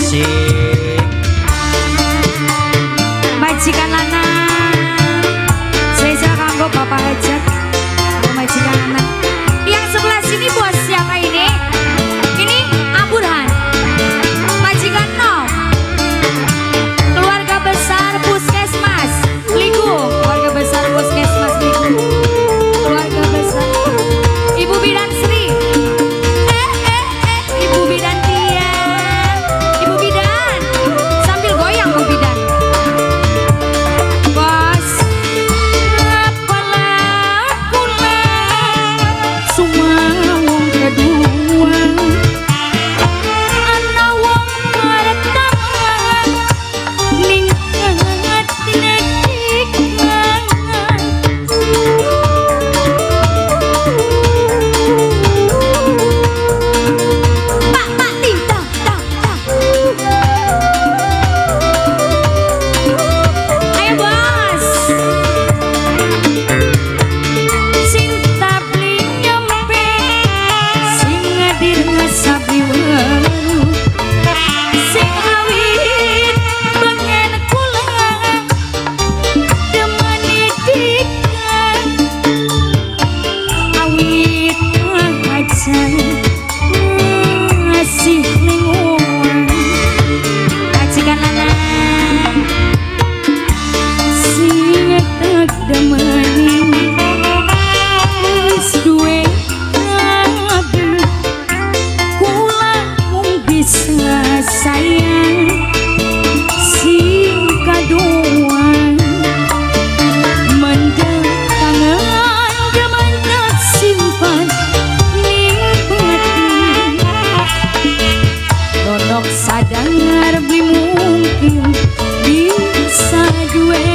Asik. Majikan lanang. Spesial kanggo Bapak Hajat. Kanggo majikan lanang. Yang sebelah sini buat siapa ini? Ini Aburhan. Majikan no. Keluarga besar Puskesmas Ligu. Keluarga besar Puskesmas Ligu. Keluarga besar Ibu Bidan Sri. Eh eh eh, Ibu Bidan Tia. Ibu Bidan. Sambil goyang, Bu Bidan. Bos, apalah kula sumawong kedua ana wong pertama ning atine tikan. Pak pak ting tang tang tang. Ayo, bos. Cinta beli nyampe sing dirasa beli weruh sing awit bengen kula demeni dikan awit aja masih linguan majikan lanang sing tak demeni wis duwe rabi kula mung bisa sayang sing kadua mendem kangen demen tak simpan ning batin nonok sadar beli mungkin bisa duwe.